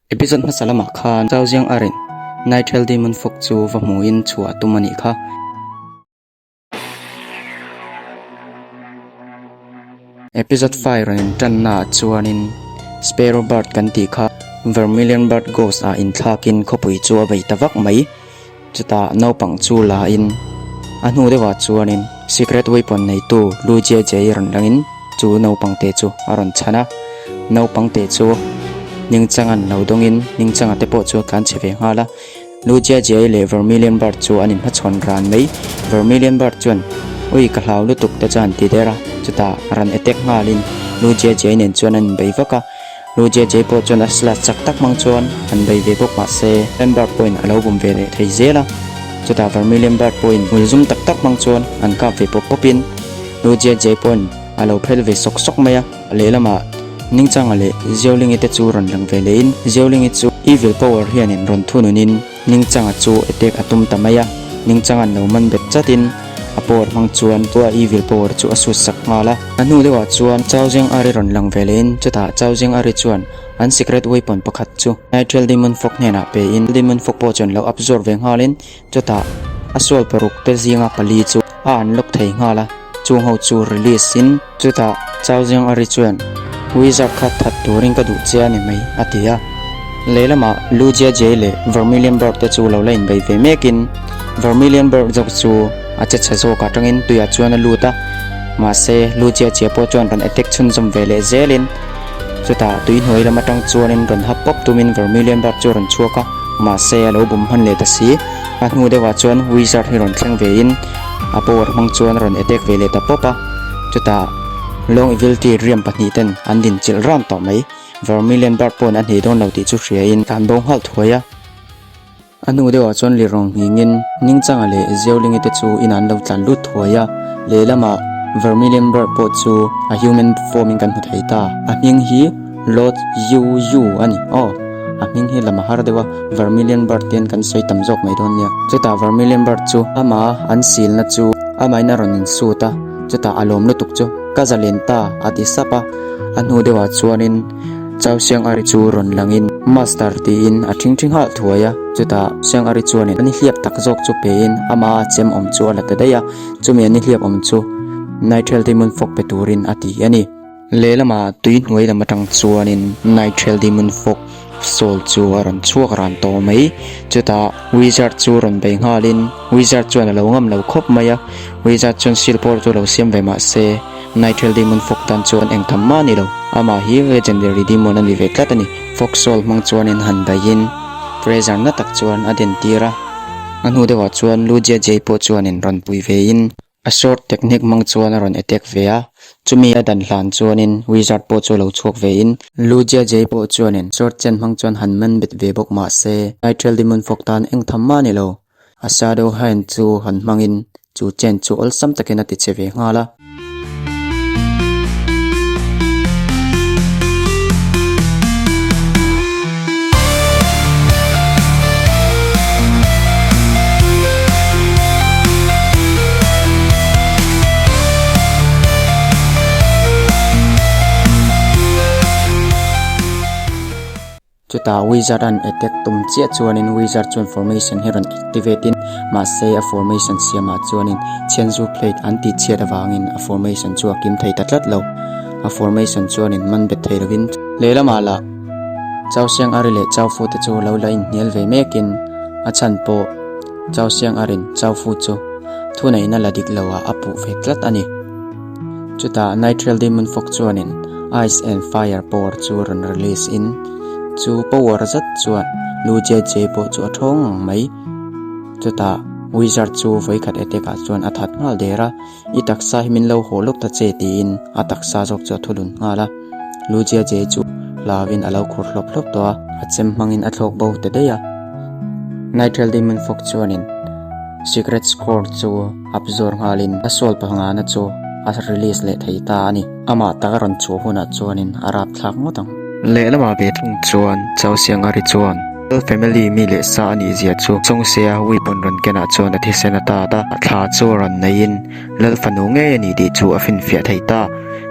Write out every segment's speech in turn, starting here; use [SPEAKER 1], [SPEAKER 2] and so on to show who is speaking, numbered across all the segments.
[SPEAKER 1] Episode hmasa lamah khan Zhao Jiang Arin Nighthill Demon Fog chu va hmuhin chhuah a tum a nih kha. Episode 5 rawn intannaah chuanin Sparrow Bird kan tih kha Vermilion Bird Ghost ah inthlakin khawpui chu a bei ta vak mai. Chutah naupang chu la in a hnu deuhah chuanin secret weapon neitu Lu Jie Jie rawn langin chu naupang te chu a rawn chhan a. Naupang te chu Ningchangan lo dawngin Ningchanga te pawh chu a tlan chhe ve nghal a. Lu Jie Jie leh Vermilion Bird chu an inhmachhawn ran mai. Vermilion Bird chuan Ui ka hlau lutuk te chuan ti der a, chutah rawn attack nghalin Lu Jie Jie nen chuan an inbei vak a. Lu JJ pawh chuan a slash chak tak hmang chuan han bei ve bawk mah se Lambert pawhin a lo bum ve leh thei zel a. Chutah Vermilion Bird pawhin hmul zum tak tak hmang chuan an kap ve pawp pawpin Lu JJ pawhin a lo phel ve sawk sawk mai a. Lehlamah Ningchanga leh Ziolingi te chu rawn lang ve lehin Ziolingi chu Evil Power hianin rawn thununin Ningchanga chu attack a tum ta mai a, Ningchanga'n lo man bet chatin a power hmang chuan a evil power chu a sut sak nghal a. A hnu deuhah chuan Chao Zeng Ari rawn lang ve lehin chutah Chao Zeng Ari chuan an secret weapon pakhat chu Nightreal Demon Fog hnenah pein Demon Fog pawh chuan lo absorb ve nghalin chutah a sual paruk te zinga pali chu a unlock thei nghal a, chung ho chu release in Chutah Chao Zeng Ari chuan, Wizard kha that turin ka duh che a ni mai, a ti a. Lehlamah Lu Jia Jie leh Vermilion Bird te chu lo la inbei ve mekin Vermilion Bird zawk chu a che chhe zawk atangin tuiah chuan a lut a. Mahse, Lu Jia Jie pawh chuan rawn attack chhunzawm ve leh zelin chutah tui hnuai lam atang chuanin rawn hap pawp tumin Vermilion Bird chu a rawn chhuak a, mahse a lo bum hman leh ta si. A hnu deuhah chuan Wizard hi rawn thleng vein a power hmang chuan a rawn attack ve leh ta pawp a. Chutah Long Evilty riam pahnih ten an din chilh ran tawh mai. Vermilion Bird pawhin a hneh dawn lo tih chu hriain tlan bo nghal thuai a. A hnu deuhah chuan Lirawng nghingin Ningchanga leh Ziolingi te chu inah an lo tlan lut thuai a. Lehlamah Vermilion Bird pawh chu a human form in kan hmu thei ta. A hming hi Lord Yu Yu a ni. Aw, a hming hi lam a har deuh a, Vermilion Bird te hian kan sawi tam zawk mai dawn nia. Chutah Vermilion Bird chu amah an silna chu amahin a rawn insut a, chutah a lawm lutuk chu ka zalen ta a ti sap a. A hnu deuhah chuanin Chao Siang Ari chu rawn langin Master tiin a thingthi nghal thuai a. Chutah Siang Ari chuanin a nihliap tak zawk chu pein amaha chem awm chu a la ta daih a, chumi a nihliap awm chu Nighthill Demon Fog pe turin a ti a ni. Lehlamah tui hnuai lam atang chuanin Nighthill Demon Fog Soul chu a rawn chhuak ran tawh mai. Chutah Wizard chu rawn bei nghalin Wizard chuan a lo ngam lo khawp mai a, Wizard chuan seal pawh chu lo siam ve mah se Nighthill Demon Fog tan chuan eng tham mah a ni lo. Amah hi Legendary Demon a ni ve tlat a ni. Fog Soul hmang chuanin han beiin pressure na tak chuan a den tir a. A hnu deuhah chuan Lu Jia Jie pawh chuanin rawn pui vein A sword technique hmang chuan a rawn attack ve a, chumi a dan hlan chuanin wizard pawh chu lo chhuak ve in, Lu Jia Jie pawh chuanin sword chen hmang chuan han man bet ve bawk mah se, Nightreal Demon Fog tan eng tham mah a ni lo. A shadow hand chu han hmangin chu chen chu awlsam takin a ti che ve nghal a. Chutah wizard an attack tum chiah chuanin wizard chuan formation hi rawn activate in mahse a formation siamah chuanin chhianzu plate an tih chhiat avangin a formation chu a kim thei ta tlat lo. A formation chuanin man bet thei lovin lehlamah lah Chau Siang Ari leh Chau Fu te chu lo la inhnial ve mekin a chhan pawh Chau Siang Arin Chau Fu chu thuneihna la dik loah a puh ve tlat a ni. Chutah Nightreal Demon Fog chuanin Ice and Fire power chu rawn release in chu power zat chuan Lu Jie Jie pawh chu a thawng ngang mai. Chutah Wizard chu vawikhat attack ah chuan a that nghal der a. I taksa hi min lo haw lawk ta che tiin a taksa zawk chu a thulun nghal a. Lu Jia Jie chu hlauin a lo khur hlawp hlawp tawh a, a chem hmangin a thlawk bo ta daih a. Nightreal Demon Fog chuanin Secret Scroll chu absorb nghalin a soul pangana chu a release leh thei ta a ni. Amah tak a rawn chhuah hunah chuanin a rapthlak ngawt ang. Lehlamah ve thung chuan Chau Siangari chuan. Lal family mi leh sa a nih zia chu Sawngsea weapon rawn kenah chuan a thisen a tat a, thla chu rawn neiin Lal fanu ngei a ni tih chu a finfiah thei ta.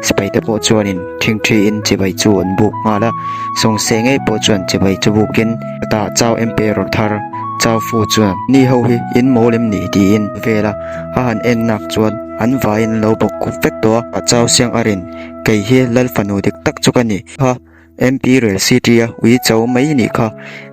[SPEAKER 1] Sipai te pawh chuanin thingthiin chibai chu an buk nghal a, Sawngse ngei pawh chuan chibai chu bukin chutah Chau Emperor thar Chau Fu chuan Ni ho hi in mawl em ni? tiin vel a, a han en nak chuan an vaiin an lo bawk khup vek tawh a, Chau Siang a rin kei hi Lal fanu dik tak chu ka ni kha. Imperial City-a ui cho mai nih kha,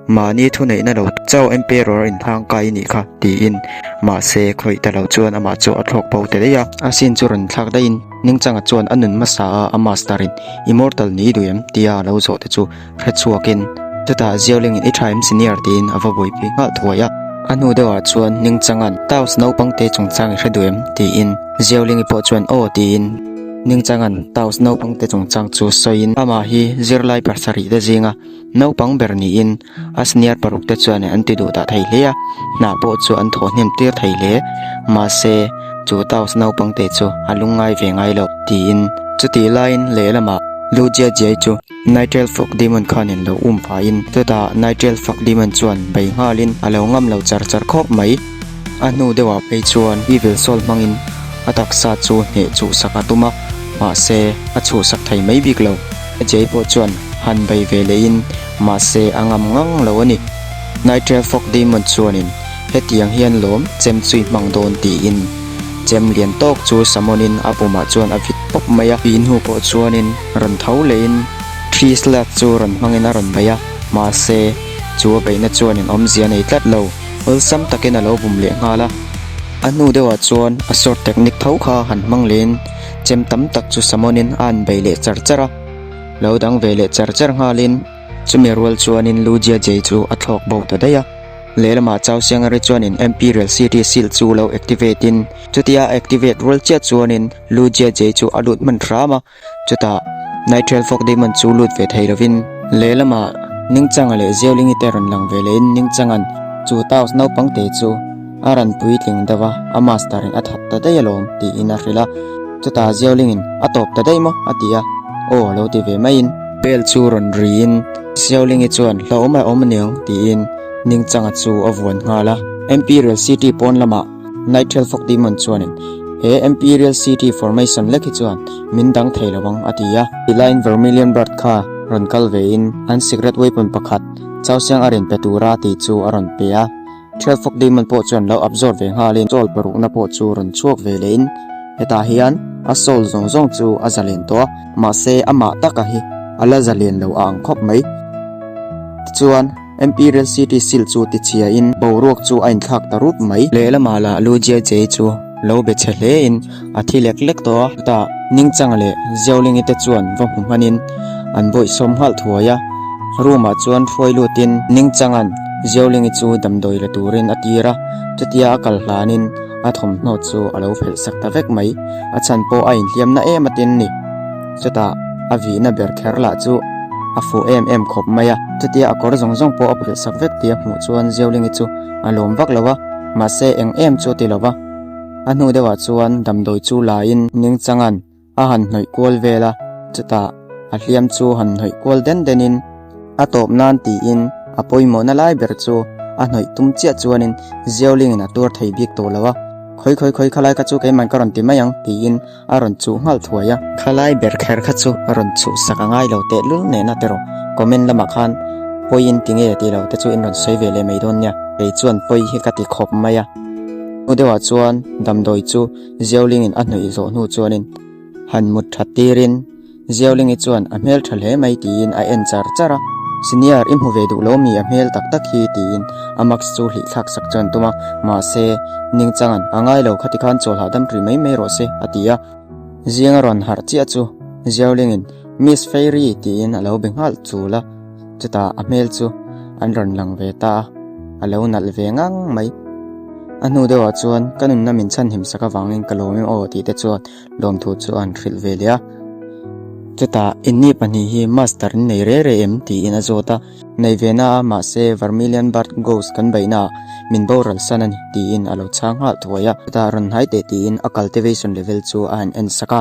[SPEAKER 1] mahni thuneihna lo cho Emperor a inhlang kai nih kha, tiin. Mahse, khawih ta lo chuan amah chu a thlawk bo ta daih a. A sin chu rawn thlak daihin Ningchanga chuan a nun hmasa a a master-in Immortal ni duh em? tia a lo zawh te chu hre chhuakin chutah Ziaulingin I tha em senior? tiin a va buaipui nghal thuai a. A hnu deuhah chuan Ningchanga'n Taos naupangte chungchang i hre duh em? tiin Ziaulingi pawh chuan Aw tiin. Ningchanga'n Taos naupangte chungchang chu sawiin amah hi zirlai pasarih te zinga naupang ber niin a senior paruk te chuan an ti duh dah thei hle a, hna pawh chu an thawh hnem tir thei hle. Mahse, chu Taos naupangte chu a lungngai ve ngai lo tiin chutih laiin lehlamah Lu Jiajiai chu Nightrail Fog Demon khanin lo um phaiin chutah Nightrail Fog Demon chuan bei nghalin a lo ngam lo char char khawp mai. A hnu deuhah phei chuan Evil Soul hmangin a taksa chu hneh chhuhsak a tum a, mahse a chhuhsak thei mai bik lo. Jay pawh chuan han bei ve lehin mahse a ngam ngang lo a ni. Nightrail Fog Demon chuanin hetiang hian lawm chem chui hmang dawn tiin chem lian tawk chu summon-in a pumah chuan a vit pawp mai a. Pi hnu pawh chuanin rawn tho lehin Tree Slash chu rawn hmangin a rawn bei a, mahse chu a beihna chuanin awmzia a nei tlat lo. Awlsam takin a lo bum leh nghal a, a hnu deuhah chuan a sword technique tho kha han hmang lehin chem tam tak chu Samonin a han bei leh char char a, lo dang ve leh char char nghalin chumi rual chuanin Lu Jia Jei chu a thlawk bo ta daih a. Lehlamah Chao Siangari chuanin Imperial City Seal chu lo activate in chutia a activate rual chiah chuanin Lu Jia Jei chu a lut hman hram a, Chutah Nightrail Fog Demon chu lut ve thei lovin lehlamah Ningchanga leh Ziaulingi te rawn lang ve lehin Ningchanga'n chu Taos naupang te chu a rawn puitling deuh a, a master in a that ta daih alawm tiin a hrilh a. Chutah Ziaulingin a tawp ta daih maw a ti a, aw lo ti ve maiin. Bell chu rawn riin Ziaulingi chuan hlauhawm a awm aniang tiin Ningchanga chu a vuan nghal a. Imperial City pawn lamah Nightrail Fog Demon chuanin he Imperial City Formation lek hi chuan min dang thei lo ang a ti a. Tilaiin Vermilion Bird kha rawn kal vein an secret weapon pakhat Chaosiang a rawn pe tura tih chu a rawn pe a. Trail Fog Demon pawh chuan lo absorb ve nghalin soul parukna pawh chu rawn chhuak ve lehin hetah hian a soul zawng zawng chu a zalen tawh a, mahse amah taka hi a la zalen lo a ang khawp mai. Tichuan. Imperial City Seal chu tichhia in boruak chu a inthlak ta rup mai. Lehlamah lah Lu Jia Jei chu lo be chhe hle in a thi lek lek tawh a, chutah Ningchanga leh Ziaulingi te chuan va hmu hman in an bawihsawm nghal thuai a, room ah chuan hruai lut in Ningchanga'n Ziaulingi chu damdawi la turin a tir a, chutia a kal hlan in a thawmhnaw chu a lo phelh sak ta vek mai, a chhan pawh a inhliam na em atin ni. Chutah a vihna ber kher lah chu a fuh em em khawp mai a, chutia a kawr zawng zawng pawh a phelh sak vek tih a hmuh chuan Ziaulingi chu a lawm vak lo a, mahse eng em chu a ti lo va. A hnu deuhah chuan damdawi chu laiin Ningchanga'n a han hnawih kual vel a, chutah a hliam chu han hnawih kual den denin a tawp nan tiin a pawimawhna lai ber chu a hnawih tum chiah chuanin Ziaulingin a tuar thei bik tawh lo a, Khawi khawi khawi khalai kha chu keiman ka rawn ti mai ang tiin a rawn chuh nghal thuai a. Khalai ber kher kha chu a rawn chhuh sak a ngai lo teh lul nena te rawh. Comment lamah khan pawi in ti nge tih lo te chu in rawn sawi ve leh mai dawn nia. Kei chuan pawi hi ka ti khawp mai a. Hnu deuhah chuan damdawi chu Ziaulingin a hnawih zawh hnu chuanin han mut that tirin Ziaulingi chuan a hmel tha hle mai tiin a en char char a. Senior, i hmu ve duh lo mi a hmel tak tak hi tiin a mask chu hlih thlak sak chuan tum a, mahse, Ningchanga'n a ngai lo khati khan chawl hahdam ri mai mai rawh se a ti a. Zinga rawn harh chiah chu Ziaulingin Miss Fairy tiin a lo be nghal chul a, chutah a hmel chu an rawn lang ve ta a, a lo nalh ve ngang mai. A hnu deuhah chuan ka nunna min chhanhim sak avangin ka lawm em aw tih te chuan Lawmthu chu a han hrilh ve leh a, chutah inni pahnih hi master in nei re re em tiin a zawt a, nei ve na a mahse Vermilion Bird Ghost kan beihna ah min boral san a ni tiin a lo chhang nghal thuai a, chutah rawn hnai teh tiin a cultivation level chu a han en sak a,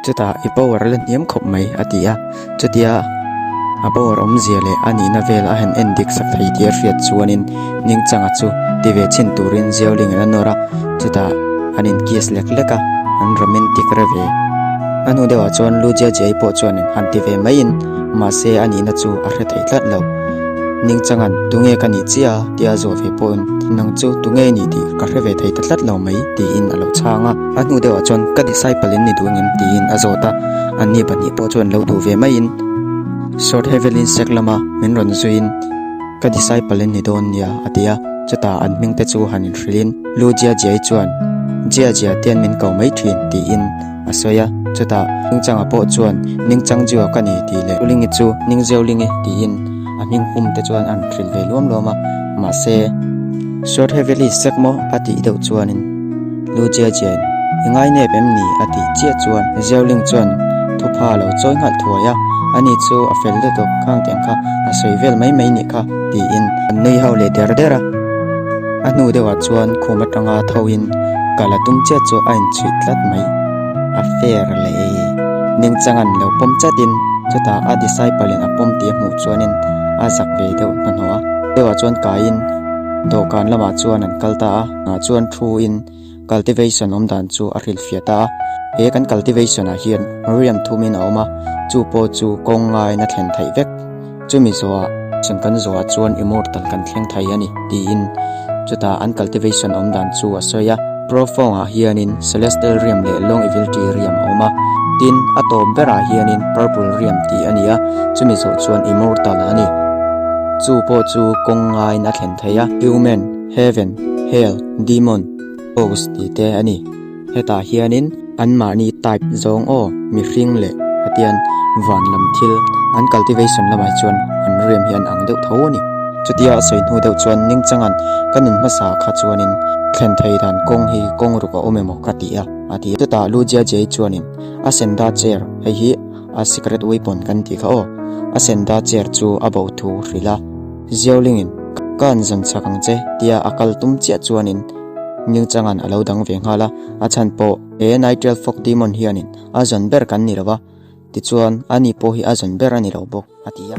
[SPEAKER 1] chutah i power la hniam khawp mai a ti a, chutia. A power awmzia leh a nihna vel a han en dik sak thei tih a hriat chuanin Ningchanga chu ti ve chhin turin Ziaulingin a nawr a, chutah an in kiss lek lek a, an romantic re ve. A hnu deuhah chuan Lu Jiajiai pawh chuanin han ti ve maiin mahse a nihna chu a hre thei tlat lo. Ningchanga'n tunge ka nih chiah a tia zawh ve pawhin nang chu tunge i nih tih ka hre ve thei ta tlat lo mai tiin a lo chhang a. A hnu deuhah chuan ka disciple in ni duh engem tiin a zawt a, anni pahnih pawh chuan lo duh ve maiin Sword Heavenly Sect lama min rawn zuiin ka disciple in ni dawn nia a ti a, chutah an hming te chu han inhrilhin Lu Jia Jiai chuan Jia Jia tian min ko mai thin tiin a sawi a, chutah Ningchanga pawh chuan Ningchang Jiua ka ni tih leh Ulingi chu Ningzeulingi tiin a hming pum te chuan an hrilh ve luam luam a, mahse Sword Heavenly Sect maw a tih deuh chuanin Lu Jia Jiain i ngai nep em ni a tih chiah chuan Zeuling chuan thupha a lo chawi nghalh thuai a, ani chu a fel lutuk khang tiang kha a sawi vel mai mai nih kha tiin an nui ho leh der der a. A hnu deuhah chuan khum atanga thoin kal a tum chiah chu a inchhuih tlat mai. A fair leh e. Ningchanga'n lo pawm chatin chutah a disciple in a pawm tih a hmuh chuanin a zak ve deuh hnahnawh a. Deuhah chuan kaiin dawhkan lamah chuan an kal ta a. Ah chuan thu in cultivation awm dan chu a hrilhfiah ta a. He kan cultivation ah hian riam thum in a awm a, chu pawh chu kawng ngaiin a thlen theih vek. Chumi zawhah chun kan zawhah chuan immortal kan thleng thei a ni tiin chutah an cultivation awm dan chu a sawi a. Profound ah hianin celestial riam leh long evilty riam a awm a, tin a tawp berah hianin purple riam tih a ni a, chumi zawh chuan immortal a ni. Chu pawh chu kawng ngaiin a thlen thei a, human. Heaven, Hell, Demon, Ghost tih te a ni. Hetah hianin anmahni type zawng aw, mihring leh hetian van lam thil an cultivation lamah hi chuan an riam hi an ang deuh tho a ni. Chutia a sawi hnu deuh chuan Ningchanga'n ka nun hmasa kha chuanin thlen thei dan kawng hi kawng ruk a awm emaw ka ti a, a ti a. Chutah Lu Jiajie chuanin a senda chair hei hi a secret weapon kan tih kha aw, a senda chair chu a bo thu hrilh a. Ziaulingin, Ka an zawn chak ang che, tia a kal tum chiah chuanin Ningchanga'n a lo dang ve nghal a, a chhan pawh he Nightreal Fog Demon hianin a zawn ber kan ni lo va, tichuan ani pawh hi a zawn ber a ni lo bawk, a ti a.